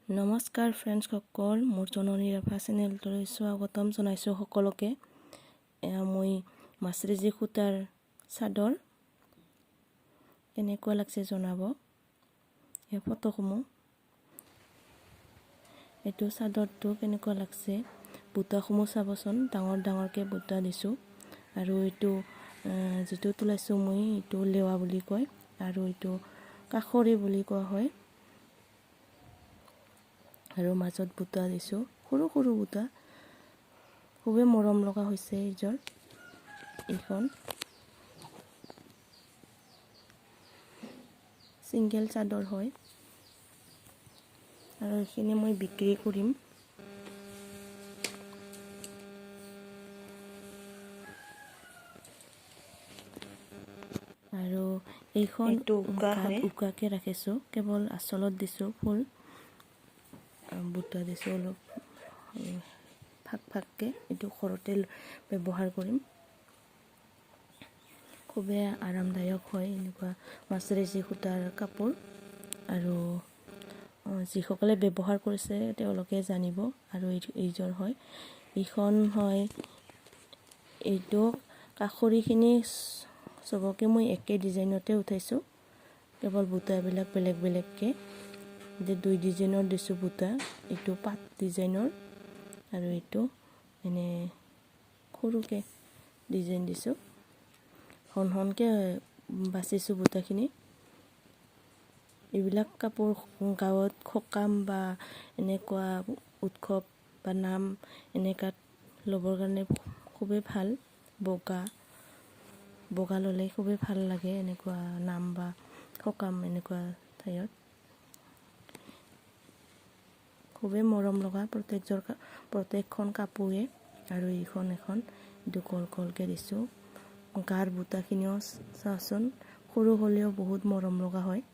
নমস্কাৰ ফ্ৰেণ্ডছসকল, মোৰ জননী ৰাভা চেনেলটোলৈ স্বাগতম জনাইছোঁ সকলোকে। এয়া মই মাছৰিজি সূতাৰ চাদৰ কেনেকুৱা লাগছে জনাব। এই ফটোসমূহ, এইটো চাদৰটো কেনেকুৱা লাগছে, বুটাসমূহ চাবচোন, ডাঙৰ ডাঙৰকৈ বুটা দিছোঁ। আৰু এইটো যিটো তোলাইছোঁ মই, এইটো লেৱা বুলি কয় আৰু এইটো কাষৰি বুলি কোৱা হয়। আৰু মাজত বুটা দিছোঁ, সৰু সৰু বুটা। খুবেই মৰম লগা হৈছে এইযোৰ। এইখন ছিংগল চাদৰ হয় আৰু এইখিনি মই বিক্ৰী কৰিম। আৰু এইখন এইটো উকা গাত হয়। উকাকৈ ৰাখিছোঁ, কেৱল আচলত দিছোঁ ফুল বুটা দিছোঁ অলপ ফাক ফাককৈ। এইটো ঘৰতে ব্যৱহাৰ কৰিম, খুবেই আৰামদায়ক হয় এনেকুৱা মাছৰাইজি সূতাৰ কাপোৰ। আৰু যিসকলে ব্যৱহাৰ কৰিছে তেওঁলোকে জানিব। আৰু এইযোৰ হয়, এইখন হয়, এইটো কাষৰিখিনি চবকে মই একে ডিজাইনতে উঠাইছোঁ, কেৱল বুটাবিলাক বেলেগ বেলেগকৈ। যে দুই ডিজাইনৰ দিছোঁ বুটা, এইটো পাত ডিজাইনৰ আৰু এইটো এনে সৰুকৈ ডিজাইন দিছোঁ। ঘনঘনকৈ বাচিছোঁ বুটাখিনি। এইবিলাক কাপোৰ গাঁৱত সকাম বা এনেকুৱা উৎসৱ বা নাম এনেকুৱাত ল'বৰ কাৰণে খুবেই ভাল। বগা ল'লে খুবেই ভাল লাগে এনেকুৱা নাম বা সকাম এনেকুৱা ঠাইত। খুবেই মৰম লগা প্ৰত্যেকখন কাপোৰে। আৰু এইখন এখন এইটো গোল গোলকৈ দিছোঁ। গাৰ বুটাখিনিও চাওকচোন, সৰু হ'লেও বহুত মৰম লগা হয়।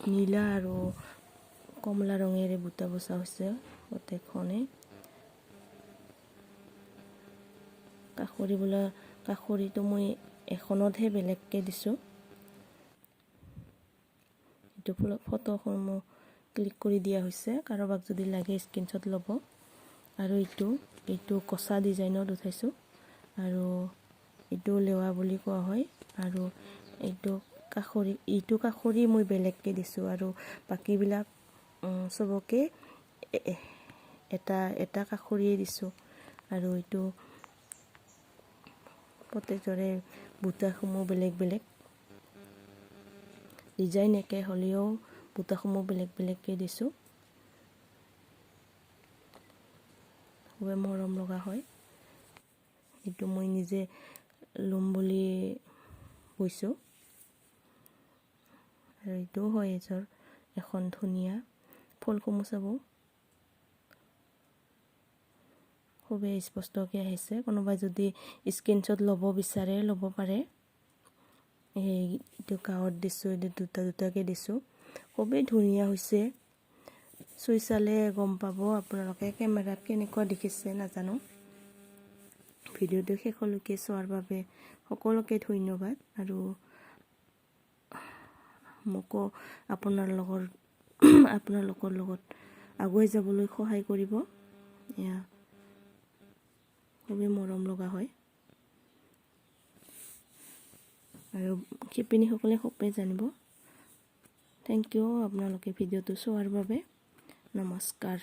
নীলা আৰু কমলা ৰঙেৰে বুটা বচা হৈছে প্ৰত্যেকখনে। কাষৰি বোলা কাষৰিটো মই এখনতহে বেলেগকৈ দিছোঁ। এইটো ফটোসমূহ ক্লিক কৰি দিয়া হৈছে, কাৰোবাক যদি লাগে স্ক্ৰীনশ্বট ল'ব। আৰু এইটো কচা ডিজাইনত উঠাইছোঁ আৰু এইটো লেৱা বুলি কোৱা হয়। আৰু এইটো কাষৰি মই বেলেগকৈ দিছোঁ আৰু বাকীবিলাক চবকে এটা এটা কাষৰিয়ে দিছোঁ। আৰু এইটো প্ৰত্যেকৰে বুটাসমূহ বেলেগ বেলেগ, ডিজাইন একে হ'লেও বুটাসমূহ বেলেগ বেলেগকৈ দিছোঁ। খুবেই মৰম লগা হয়। এইটো মই নিজে ল'ম বুলি কৈছোঁ। আৰু এইটোও হয় এযোৰ এখন ধুনীয়া ফুলসমূহ চাব, খুবেই স্পষ্টকৈ আহিছে। কোনোবাই যদি স্ক্ৰীনশ্বট ল'ব বিচাৰে ল'ব পাৰে। এইটো গাঁৱত দিছোঁ, এইটো দুটা দুটাকৈ দিছোঁ। খুবেই ধুনীয়া হৈছে, চুই চালে গম পাব আপোনালোকে কেমেৰাত কেনেকুৱা দেখিছে নাজানো। ভিডিঅ'টো শেষলৈকে চোৱাৰ বাবে সকলোকে ধন্যবাদ। আৰু মোকো আপোনালোকৰ লগত আগুৱাই যাবলৈ সহায় কৰিব। এয়া খুবেই মৰম লগা হয় আৰু শিপিনীসকলে খুবেই জানিব। Thank U আপোনালোকে ভিডিঅ'টো চোৱাৰ বাবে। নমস্কাৰ।